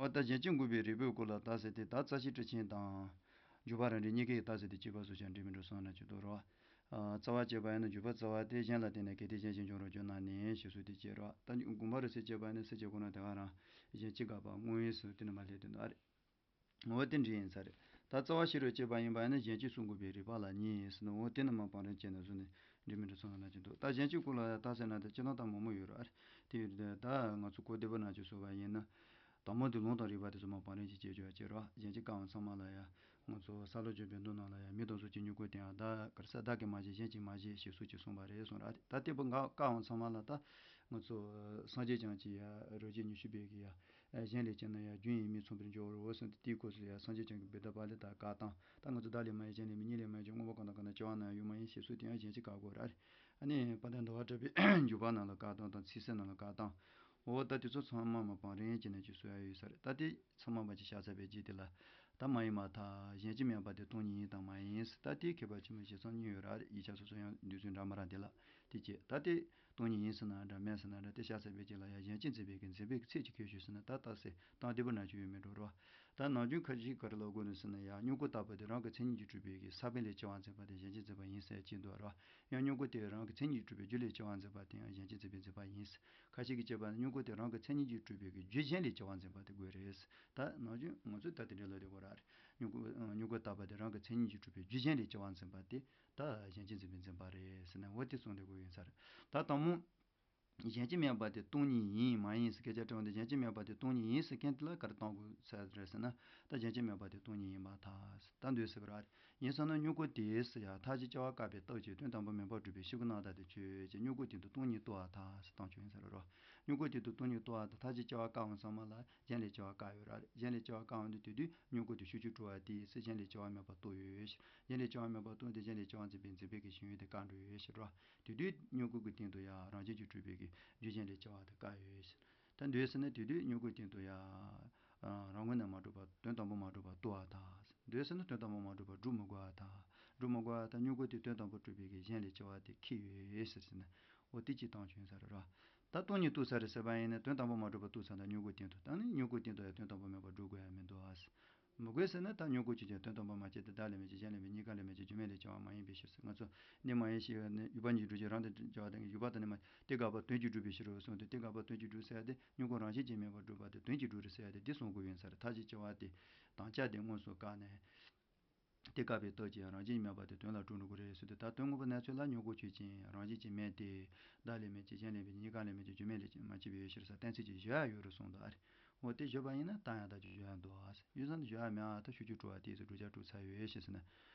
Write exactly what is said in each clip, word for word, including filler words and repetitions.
ད་གཞན་གཅེས་འགོག་པའི་རིགས་པའི་སྐོར་ལ་རྟགས་གསལ་དེ། ད་རྩ་ཤེ་སྤྲོས་ཆེན་དང་འཇུག་པ་རང་འགྲེལ་གཉིས་ཀའི་རྟགས་གསལ་དེ་གཅིག་པ་སོགས་ཀྱང་འགྲིག་མི་འགྲིག་གསུངས་ན་ཅི་འདུག་རོ། རྩ་བ་བཅད་པ་ཡིན་ན་འཇུག་པ་རྩ་བ་སྟེ། གཞན་ལ་བརྟེན་ནས་གལ་ཏེ་གཞན་གཅིག་འབྱུང་རུང་གྱུར་ན་ནི་ཞེས་སོགས་དེ་བཅད་རོ། ད་དགོངས་པ་རིགས་གསལ་བཅད་པ་ཡིན་ན་སེལ་བྱེད་ཁོ་ན་དེ་ག་རང་གཞན་གཅེས་དགག་པ་དངོས་ཡིན་ཟེར་དེ་ནི་མ་སླེབས་དོན་དུ་ཨ་རེ། འོ་དེ་འདྲ་ཡིན་ས་རེད། ད་རྩ་བ་ཤེས་རབ་བཅད་པ་ཡིན་པ་ཡིན་ན་གཞན་གཅེས་སུ་འགོག་པའི་རིགས་པ་ལ་གཉིས་ཟེར་ན། འོ་དེ་ནི་མ་བང་རིམ་བཅད་ན་བཟོ་ནས་འགྲིག་མི་འགྲིག་ཚང་ན་ཅི་འདུག་ད་གཞན་གཅེས་སྐོར་ལ་རྟགས་གསལ་ན་ད་སྤྱིར་བཏང་ད་མང་མོ་ཡོད་རེད་ཨ་རེ། དེ་ཡོད་དུས་ད་ང་ཚོ་གོ་བདེ་པོ་ནང་ཆོས་སོགས་པ་ཡིན་ན། དང་པོ་དེ་ལུང་དང་རིགས་པ་དེ་ཚོ་མ་བང་རིམ་གྱིས་བཅད་རྒྱུ་ཡ་བཅད་རོགས། གཞན་གཅེས་བཀག་འོང་ཚང་མ་ལ་ཡ། ང་ཚོ་ས་ལོ་བརྗོད་པའི་མདོ་ནང་ལ་ཡ། མི་དང་སོགས་ཀྱི་མྱུ་གུ་དེ་ཡང་བདག་ག་རེ་ཟེར་བདག་གིས་མ་བྱས་གཞན་གྱིས་མ་བྱས་ཞེས་སོགས་ཀྱིས་གསུངས་པ་རེད་གསུངས་ར། ད་ལྟེ་བུ་ང་བཀག་འོང་ཚང་མ་ལ་ད་ང་ཚོ་སངས་རྒྱས་བསྐྱངས་ཀྱི་ཡ་རབ་བྱེད་ཉི་ཤུ་པའི་གི་ཡ། གཞན་ལས་སྐྱེས་ན་ཡང་རྒྱུ་ཡིས་མི་མཚུངས་པར་འགྱུར་རོ་གསུངས་ཏེ། དེའི་སྐབས་སུ་ཡང་སངས་རྒྱས་བསྐྱངས་ཀྱི་བུདྡྷ་པཱ་ལི་ཏ་བཀག་སྟངས། ད་ང་ཚོ་བདག་ལས་མ་ཡིན་གཞན་ལས་མིན་གཉིས་ལས་མ་ཡིན་ཀྱང་མངོན་པ་གང་དང་གང་ན་སྐྱེ་བ་ན་ཡང་ཡོད་མ་ཡིན་ཞེས་སོགས་དེ་ཡང་གཞན་གཅེས་བཀག་དགོས་ར། ཨ་ནི་དཔལ་ལྡན་ཟླ་བ་གྲགས་པའི་འཇུག་པ་ནང་ལ་བཀག་སྟངས་དང་ཚིག་གསལ་ནང་ལ་བཀག་སྟངས། འོ་ད་དེ་ཚོ་ཚང་མ་མ་བང་རིམ་བྱས་ནས་ཅིག་གསུང་ཡ་ཡོད་ས་རེད། ད་དེ་ཚང་མ་མ་ཅིག་བཤད་ཚར་བའི་རྗེས་དེ་ལ། ད་མ་ཡིན་མ་ཐག་གཞན་གཅེས་མིན་པ་དེ་སྟོང་ཉིད་ཡིན་དང་མ་ཡིན། ད་དེ་མཁས་པ་ཆེན་པོ་ཞེ་ཚང་གཉིས་ཡོད་ར། ཡིག་ཆ་སོ་སོ་ཡང་འདོད་ཚུལ་འདྲ་མི་འདྲ་དེ་ལ་དེ་བྱས། ད་དེ་སྟོང་ཉིད་ཡིན་ཟེར་ན་འདྲ་མིན་ཟེར་ན་འདྲ། དེ་བཤད་ཚར་བའི་རྗེས་ལ་ཡང་གཞན་གཅེས་འཛིན་པའི་གི་འཛིན་པའི་གི་ཚད་ཅིག་ཁྱད་ཆོས་ཟེར་ན། ད་རྟགས་གསལ་སྟངས་བདེ་པོ་ནང་ཆོས་ཡོད་མེད་འགྲོ་རོགས། ད་ནམ་རྒྱུན་ཁ་ཅིག་ག་རེ་ལབ་དགོས་ནི་ཟེར་ན། ཡང་མྱུ་གུ་བཏགས་པ་དེ་རང་གི་མཚན་ཉིད་ཀྱིས་གྲུབ་པའི་གི་ས་བོན་ལས་སྐྱེ་བ་འཛིན་པ་དེ་གཞན་གཅེས་འཛིན་པ་ཡིན་ཟེར་གྱི་འདུག་ར། ཡང་མྱུ་གུ་དེ་རང་གི་མཚན་ཉིད་ཀྱིས་གྲུབ་པའི་རྒྱུ་ལས་སྐྱེ་བ་འཛིན་པ་དེ་ཡང་གཞན་གཅེས་འཛིན་པའི་འཛིན་པ་ཡིན། ཁ་ཅིག་གིས་བྱས་པ་ནི་མྱུ་གུ་དེ་རང་གི་མཚན་ཉིད་ཀྱིས་གྲུབ་པའི་གི་རྒྱུ་གཞན་ལས་སྐྱེ་བ་འཛིན་པ་དེ་དགོས་རེད། ད་ནམ་རྒྱུན་ང་ཚོས་ད་དེ་འདྲ་ལབ་བསྡད་ཡོད་ར། མྱུ་གུ་མྱུ་གུ་བཏགས་པ་དེ་རང་གི་མཚན་ཉིད་ཀྱིས་གྲུབ་པའི་རྒྱུ་གཞན་ལས་སྐྱེ་བ་འཛིན་པ་དེ་ད་གཞན་གཅེས་འཛིན་པའི་འཛིན་པ་རེད་ཟེར་ནས། འོ་དེ་གསུངས་བསྡད་དགོས་ཡིན་ས་རེད། ད་དང་མོ། གཞན་གཅེས་མིན་པ་དེ་སྟོང་ཉིད་ཡིན་མ་ཡིན་ཟེར་སྐད་ཆ་དྲི་བ་འདི། གཞན་གཅེས་མིན་པ་དེ་སྟོང་ཉིད་ཡིན་ཟེར་མཁན་དེ་ལ་ག་རེ་བཏང་དགོས་ས་རེད་ཟེར་ན། ད་གཞན་གཅེས་མིན་པ་དེ་སྟོང་ཉིད་ཡིན་པར་ཐལ། ད་འདོད་ཟེར་གི་ར། ཡིན་ཟེར་ན་མྱུ་གུ་དེས་ཡང་མཐའ་བཞི་སྐྱེ་བ་བཀག་པའི་རྟགས་ཀྱིས་དོན་དམ་པར་མེད་པར་སྒྲུབ་པའི་ཕྱི་རྒོལ་རྣམ་དག་དེ་ཆོས་ཅན། མྱུ་གུ་དེ་དུ་སྟོང་ཉིད་རྟོགས་པར་ཐལ་ཟེར་བཏང་ཆོག་ཡིན་ས་རེད་རོ། མྱུ་གུ་དེ་དུ་སྟོང་ཉིད་རྟོགས་པར་ཐལ། མཐའ་བཞི་སྐྱེ་བ་བཀག་འོང་ཚང་མ་ལ་གཞན་ལས་སྐྱེ་བ་བཀག་ཡོད་ར། གཞན་ལས་སྐྱེ་བ་བཀག་འོང་དུས་དེ་དུས་མྱུ་གུ་དེ་ཤུགས་ཀྱིས་གྲུབ་པ་དེས་གཞན་ལས་སྐྱེ་བ་མེད་པར་རྟོགས་ཡོད་ཟེར། གཞན་ལས་སྐྱེ་བ་མེད་པར་རྟོགས་ཏེ་གཞན་ལས་སྐྱེ་བ་འཛིན་པའི་འཛིན་པའི་གི་ཞེན་ཡུལ་དེ་བཀག་འགྲོ་ཡོད་ཟེར་རོ། དེ་དུས་མྱུ་གུ་གི་སྟེང་དུ་ཡང་རང་བཞིན་གྱིས་གྲུབ་པའི་གི་རྒྱུ་གཞན་ལས་སྐྱེ་བ་དེ་བཀག་ཡོད་ཟེར། ད་འདོད་ཟེར་ན་དེ་དུས་མྱུ་གུའི་སྟེང་དུ་ཡང་རང་ངོས་ནས་མ་གྲུབ་པ་དོན་དམ་པར་མ་གྲུབ་པ་རྟོགས་པར་ཐལ། འདོད་ཟེར་ན་དོན་དམ་པར་མ་གྲུབ་པ་སྒྲུབ་མི་དགོས་པར་ཐལ། སྒྲུབ་མི་དགོས་པར་ཐལ། མྱུ་གུ་དེ་དོན་དམ་པར་གྲུབ་པའི་གི་གཞན་ལས་སྐྱེ་བ་དེ་ཁེགས་ཡོད་ཟེར་ཟེར་ན། འོ་དེ་གཅིག་བཏང་ཆོག་ཡིན་ས་རེད་ར། ད་སྟོང་ཉིད་རྟོགས་ཚར་རེད་ཟེར་བ་ཡིན་ན། དོན་དམ་པར་མ་གྲུབ་པ་རྟོགས་ཚར་ན་མྱུ་གུ་སྟེང་དུ། ད་ནི་མྱུ་གུ་སྟེང་དུ་ཡང་དོན་དམ་པར་མེད་པར་སྒྲུབ་དགོས་ཡ་མི་འདུག་ཨ། མི་དགོས་ཟེར་ན། ད་མྱུ་གུ་གཅིག་ཀྱང་དོན་དམ་པར་མ་སྐྱེས་ཏེ། བདག་ལས་མི་སྐྱེས་གཞན་ལས་མིན། གཉིས་ཀ་ལས་མི་སྐྱེས་རྒྱུ་མེད་ལས་སྐྱེ་བ་མ་ཡིན་པའི་ཕྱིར་ཟེར། ང་ཚོ་འདི་མ་ཡིན་ཞེས་པ་ནི་ཡུལ་པ་གཉིས་སྒྲུབ་ཀྱི་རང་དང་འབྲེལ་བ་དང་། ཡུལ་པ་དང་ནི་མ་དེ་དགག་པ་དོན་གྱིས་སྒྲུབ་པའི་ཕྱིར་རོ་གསུངས་ཏེ། དེ་དགག་པ་དོན་གྱིས་སྒྲུབ་ཟེར་ཡ་དེ་མྱུ་གུ་རང་བཞིན་གྱིས་མེད་པར་སྒྲུབ་པ་དེ་དོན་གྱིས་སྒྲུབ་རེད་ཟེར་ཡ་དེ་འདི་གསུང་དགོས་ཡིན་ས་རེད། མཐའ་བཞི་སྐྱེ་བ་དེ་དམ་བཅའ་དེ་དངོས་སུ་བཀག་ནས། དེ་བཀག་པའི་རྟགས་ཀྱིས་རང་བཞིན་མེད་པ་དེ་དོན་ལ་གྲུབ་འགྲོ་གི་རེད་ཟེར་དུས། ད་དོན་དངོས་པོ་གནས་ཚུལ་ལ་མྱུ་གུ་ཆོས་ཅན། རང་བཞིན་གྱིས་མེད་དེ། བདག་ལས་མི་སྐྱེས་གཞན་ལས་མིན། གཉིས་ཀ་ལས་མི་སྐྱེས་རྒྱུ་མེད་ལས་མ་སྐྱེས་པའི་ཕྱིར་ཟེར་གཏན་ཚིགས་ཀྱིས་གཞོལ་ཡ་ཡོད་རེད་གསུངས་འདུག་ཨ་རེ། འོ་དེ་བརྗོད་པ་ཡིན་ན་བཏང་ཡ་ད་ཅིག་བརྗོད་ཡ་འདུག་ཨ། ཡུལ་ཙམ་དུ་བརྗོད་ཡ་མེད་ཨ། ད་ཤུགས་ཀྱིས་གྲུབ་པ་དེས་སུ་བསྒྲུབ་བྱ་གྲུབ་ཚར་ཡོད་ཞེས་ཟེར་ན།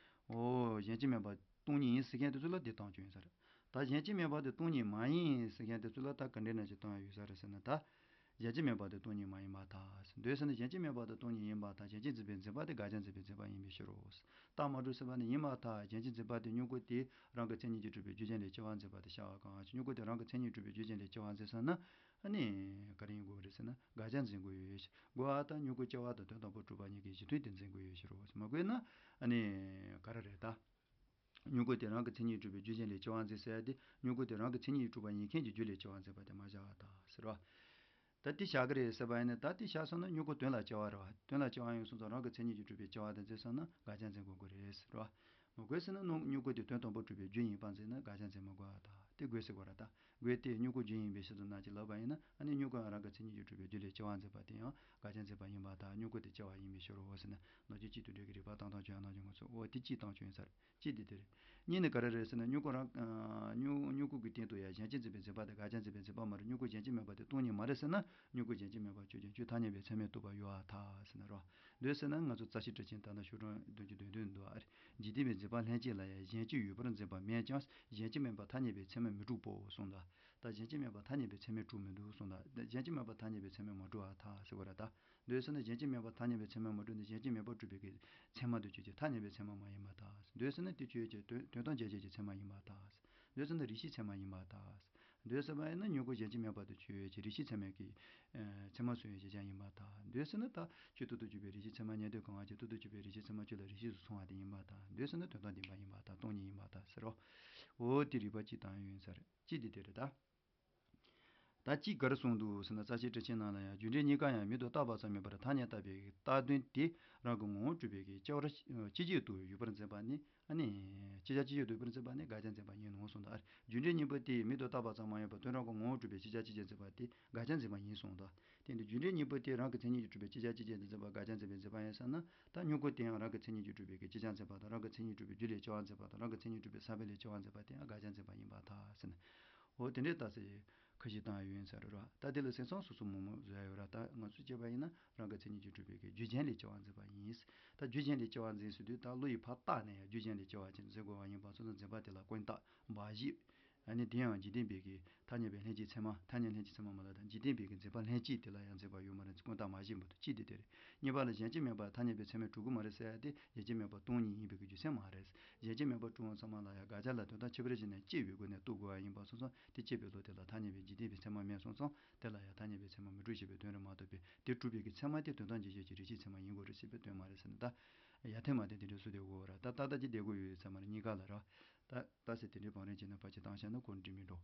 འོ་གཞན་གཅེས་མིན་པ་སྟོང་ཉིད་ཡིན་ཟེར་མཁན་དེ་ཚོ་ལ་འདི་བཏང་ཆོག་ཡིན་ས་རེད། ད་གཞན་གཅེས་མིན་པ་དེ་སྟོང་ཉིད་མ་ཡིན་ཟེར་མཁན་དེ་ཚོ་ལ་ད་ག་འདྲས་ན་ཅིག་བཏང་ཡ་ཡོད་ས་རེད་ཟེར་ན། ད་གཞན་གཅེས་མིན་པ་དེ་སྟོང་ཉིད་མ་ཡིན་པར་ཐལ། འདོད་ཟེར་ན་གཞན་གཅེས་མིན་པ་དེ་སྟོང་ཉིད་ཡིན་པར་ཐལ། གཞན་གཅེས་འཛིན་པའི་འཛིན་པ་དེ་དགག་བྱ་འཛིན་པའི་འཛིན་པ་ཡིན་པའི་ཕྱིར་རོ། རྟགས་མ་གྲུབ་ཟེར་བ་ནི་ཡིན་པར་ཐལ། གཞན་གཅེས་འཛིན་པ་དེ་མྱུ་གུ་དེ་རང་གི་མཚན་ཉིད་ཀྱིས་གྲུབ་པའི་རྒྱུ་གཞན་ལས་སྐྱེ་བ་འཛིན་པ་དེ་བྱ་བ་གང་ཞིག་མྱུ་གུ་དེ་རང་གི་མཚན་ཉིད་གྲུབ་པའི་རྒྱུ་གཞན་ལས་སྐྱེ་བ་འཛིན་ཟེར་ན། ཨ་ནི་ག་རེ་ཡིན་དགོས་རེད་ཟེར་ན། དགག་བྱ་འཛིན་དགོས་ཡོད་ཞེས། དགོས་པ་དང་མྱུ་གུ་སྐྱེ་བ་དང་དོན་དམ་པར་གྲུབ་པ་གཉིས་ཀྱི་གཞི་མཐུན་དེ་འཛིན་དགོས་ཡོད་ཕྱིར་རོ། མ་དགོས་ན་ཨ་ནི་ག་རེ་རེད་ད། མྱུ་གུ་དེ་རང་གི་མཚན་ཉིད་གྲུབ་པའི་རྒྱུ་གཞན་ལས་སྐྱེ་བ་འཛིན་ཟེར་ཡ་དེ། མྱུ་གུ་དེ་རང་གི་མཚན་ཉིད་གྲུབ་པ་ཡིན་མཁན་གྱི་རྒྱུ་ལས་སྐྱེ་བ་འཛིན་པ་དེ་མ་བྱ་བར་ཐལ་ཟེར་བ། ད་དེ་བཞག་གི་རེད་ཟེར་བ་ཡིན་ན། ད་དེ་བཞག་སོང་ན་མྱུ་གུ་དོན་ལ་སྐྱེ་བ་རེད་བ། དོན་ལ་སྐྱེ་བ་ཡིན་སོང་ཙང་རང་གི་མཚན་ཉིད་ཀྱིས་གྲུབ་པའི་སྐྱེ་བ་དེ་འཛིན་སོང་ན་དགག་བྱ་འཛིན་དགོས་ཀྱི་རེད་ཟེར་བ། མ་དགོས་ཟེར་ན། མྱུ་གུ་དེ་དོན་དམ་པར་གྲུབ་པའི་རྒྱུ་ཡིན་པར་འཛིན་ན་དགག་བྱ་འཛིན་མི་དགོས་པར་ཐལ། དེ་དགོས་ཟེར་དགོས་རེད་ད། དགོས་ཏེ་མྱུ་གུ་རྒྱུ་ཡིན་པའི་ཕྱིར་དུ་ན་ཅིག་ལབ་པ་ཡིན་ན། ཨ་ནི་མྱུ་གུ་ཡང་རང་གི་མཚན་ཉིད་ཀྱིས་གྲུབ་པའི་རྒྱུ་ལས་སྐྱེ་བ་འཛིན་པ་དེ་ཡང་དགག་བྱ་འཛིན་པ་ཡིན་པར་ཐལ། མྱུ་གུ་དེ་སྐྱེ་བ་ཡིན་པའི་ཕྱིར་རོ་ཟེར་ན། ནམ་རྒྱུན་གཅིག་ཏུ་འབྲེལ་གྱི་རིགས་པ་བཏང་སྟངས་ཀྱང་ནམ་རྒྱུན་ང་ཚོ། འོ་དེ་གཅིག་བཏང་ཆོག་ཡིན་ས་རེད། གཅིག་དེ་དེ་རེད། གཉིས་ནི་ག་རེ་རེད་ཟེར་ན། མྱུ་གུ་རང་། མྱུ་མྱུ་གུ་གི་སྟེང་དུ་ཡང་གཞན་གཅེས་འཛིན་པའི་འཛིན་པ་དེ་དགག་བྱ་འཛིན་པའི་འཛིན་པ་མ་རེད། མྱུ་གུ་གཞན་གཅེས་མིན་པ་དེ་སྟོང་ཉིད་མ་རེད་ཟེར་ན། མྱུ་གུ་གཞན་གཅེས་མིན་པ་ཆོས་ཅན། ཆོས་ཐ་སྙད་པའི་ཚད་མས་རྟོགས་པ་ཡོད་པར་ཐལ་ཟེར་ན་རོ། འདོད་ཟེར་ན་ང་ཚོ་རྩ་ཤེ་སྤྲོས་ཆེན་ད་ལྟ་ཤོག་གྲངས་བདུན་ཅུ་དོན་བདུན་འདུག་ཨ་རེ། འཇིག་རྟེན་པའི་འཛིན་པ་ལྷན་སྐྱེས་ལ་ཡང་གཞན་གཅེས་ཡོད་པར་འཛིན་པ་མེད་ཀྱང་གཞན་གཅེས་མིན་པ་ཐ་སྙད་པའི་ཚད་མས་མི་གྲུབ་བོ་གསུངས་ད། ད་གཞན་གཅེས་མིན་པ་ཐ་སྙད་པའི་ཚད་མས་གྲུབ་མི་འདུག་གསུངས་ད། གཞན་གཅེས་མིན་པ་ཐ་སྙད་པའི་ཚད་མས་མ་གྲུབ་པར་ཐལ་ཟེར་བ་རེད་ད། འདོད་ཟེར་ན་གཞན་གཅེས་མིན་པ་ཐ་སྙད་པའི་ཚད་མས་མ་གྲུབ་ནས་གཞན་གཅེས་མེད་པར་གྲུབ་པའི་གི་ཚད་མ་དེ་ཆོས་ཅན། ཐ་སྙད་པའི་ཚད་མ་མ་ཡིན་པར་ཐལ། འདོད་ཟེར་ན་དེ་ཆོས་ཅན། དོན་དོན་དམ་འཇལ་བྱེད་ཀྱི་ཚད་མ་ཡིན་པར་ཐལ། འདོད་ཟེར་ན་རིགས་ཤེས་ཚད་མ་ཡིན་པར་ཐལ། འདོད་ཟེར་བ་ཡིན་ན་མྱུ་གུ་གཞན་གཅེས་མེད་པ་དེ་ཆོས་ཅན། རིགས་ཤེས་ཚད་མའི་གི་ཚད་མ་སོང་བའི་གཞལ་བྱ་ཡིན་པར་ཐལ། འདོད་ཟེར་ན་ད་ཆོས་རྟག་ཏུ་གཅོད་པའི་རིགས་ཤེས་ཚད་མ་ཉན་ཐོས་གང་བ་ཅིག་རྟག་ཏུ་གཅོད་པའི་རིགས་ཤེས་ཚད་མ་ཆོས་ལ་རིགས་ཤེས་སུ་སོང་བ་དེ་ཡིན་པར་ཐལ། འདོད་ཟེར་ན་དོན་དམ་བདེན་པ་ཡིན་པར་ཐལ། སྟོང་ཉིད་ཡིན་པར་ཐལ་ཟེར་རོ། འོ་དེ་རིགས་པ་གཅིག་བཏང་ཡོད་ཡིན་ས་རེད། གཅིག་དེ་དེ་རེད་ད། ད་གཅིག་ག་རེ་གསུངས་འདུག་ཟེར་ན། རྩ་ཤེའི་དྲི་ཆེན་ནང་ལ་ཡང་རྒྱུ་འབྲས་གཉིས་ཀ་ཡང་མིང་དུ་བཏགས་པ་ཙམ་མིན་པར་ཐ་སྙད་བཏགས་པའི་བཏགས་དོན་དེ་རང་གི་ངོ་བོར་གྲུབ་པའི་གི་སྤྱི་བོར་སྤྱི་བྱེ་བྲག་ཏུ་ཡོད་པར་འཛིན་པ་ནི། ཨ་ནི་སྤྱི་བྱ་སྤྱི་བྱེ་བྲག་ཏུ་ཡོད་པར་འཛིན་པ་ནི་དགག་བྱ་འཛིན་པ་ཡིན་ནོ་གསུངས་ད། རྒྱུ་འབྲས་གཉིས་པོ་དེ་མིང་དུ་བཏགས་པ་ཙམ་མ་ཡིན་པར་དོན་རང་གི་ངོ་བོར་གྲུབ་པའི་སྤྱི་བྱ་སྤྱི་བྱེ་བྲག་འཛིན་པ་དེ་དགག་བྱ་འཛིན་པ་ཡིན་གསུངས་ད། དེ་ནི་རྒྱུ་འབྲས་གཉིས་པོ་དེ་རང་གི་མཚན་ཉིད་ཀྱིས་གྲུབ་པའི་སྤྱི་བྱ་སྤྱི་བྱེ་བྲག་འཛིན་པ་དགག་བྱ་འཛིན་པའི་འཛིན་པ་ཡིན་ཟེར་ན། ད་མྱུ་གུ་དེ་ཡང་རང་གི་མཚན་ཉིད་ཀྱིས་གྲུབ་པའི་གི་སྤྱི་བྱ་འཛིན་པ་དང་། རང་གི་མཚན་ཉིད་གྲུབ་པའི་རྒྱུ་ལས་སྐྱེ་བ་འཛིན་པ་དང་། རང་གི་མཚན་ཉིད་གྲུབ་པའི་ས་བོན་ལས་སྐྱེ་བ་འཛིན་པ་དེ་ཡང་དགག་བྱ་འཛིན་པ་ཡིན་པར་ཐལ་ཟེར་ནས། འོ་དེ་འདྲའི་རྟགས་གསལ་ཁ་ཤས་བཏང་ཡོད་ཟེར་རོ། ད་དེ་ལ་སེམས་ཙམ་སོ་སོ་མང་མང་བཟོ་ཡ་ཡོད་ར། ད་ང་ཚོས་བྱས་པ་ཡིན་ན་རང་གི་མཚན་ཉིད་ཀྱིས་གྲུབ་པའི་གི་རྒྱུ་རྐྱེན་ལས་སྐྱེ་བ་འཛིན་པ་ཡིན། ད་རྒྱུ་རྐྱེན་ལས་སྐྱེ་བ་འཛིན་ཟེར་དུས་ད་བློ་ཡིས་ཕར་བཏགས་ནས་ཡང་རྒྱུ་རྐྱེན་ལས་སྐྱེ་བ་ཅན་འཛིན་དགོས་པ་ཡིན་པ་སོང་ཙང་འཛིན་པ་དེ་ལ་ཀུན་བཏགས་འབའ་ཞིག་ཨ་ནི་དེ་ཡང་འཇིག་རྟེན་པའི་གི་ཐ་སྙད་པའི་ལྷན་སྐྱེས་ཚད་མ། ཐ་སྙད་ལྷན་སྐྱེས་ཚད་མ་མ་ལ་དང་འཇིག་རྟེན་པའི་གི་འཛིན་པ་ལྷན་སྐྱེས་དེ་ལ་ཡང་འཛིན་པ་ཡོད་མ་རེད། ཀུན་བཏགས་མ་བཞིན་པོ་དུ་གཅིག་དེ་དེ་རེད། གཉིས་པ་ལ་གཞན་སྐྱེ་མེད་པར་ཐ་སྙད་པའི་ཚད་མས་གྲུབ་ཀྱི་མ་རེད་ཟེར་ཡ་དེ་གཞན་སྐྱེ་མེད་པ་སྟོང་ཉིད་ཡིན་པའི་གི་རྒྱུ་མཚན་མ་རེད། གཞན་སྐྱེ་མེད་པར་གྲུབ་པ་ཚང་མ་ལ་ཡང་དགག་བྱ་ལ་དོན་དམ་ཁྱད་པར་གཞན་ནས་སྐྱེ་བའི་སྒོ་ནས་རྟོགས་དགོས་པ་ཡིན་པ་སོང་ཙང་དེ་སྐྱེ་བའི་བློ་དེ་ལ་ཐ་སྙད་པའི་འཇིག་རྟེན་པའི་ཚད་མ་མེད་སོང་ཙང་དེ་ལ་ཡང་ཐ་སྙད་པའི་ཚད་མ་མི་གྲུབ་ཞེས་པའི་དོན་རེད་མ་གཏོགས་པའི་དེ་གྲུབ་པའི་གི་ཚད་མ་དེ་དོན་དམ་འཇིག་བྱེད་ཀྱི་རིགས་ཤེས་ཚད་མ་ཡིན་དགོས་རེད་ཞེས་པའི་དོན་མ་རེད་ཟེར་ནས། ད་ཡ་ཐེ་མ་ཐེ་དེ་འདྲའི་བཟོ་དེ་དགོས་ར། ད་ཏག་ཏག་ཅིག་བསྡད་དགོས་ཡོད་ཚད་མ་རེད། གཉིས་ཀ་ལ་ར། ད་ད་ཟེར་དེ་འདྲའི་བང་རིམ་བྱས་ན་ཕལ་ཆེར་བཏང་བཞག་ན་གོ་འགྲིག་མི་འགྲོ།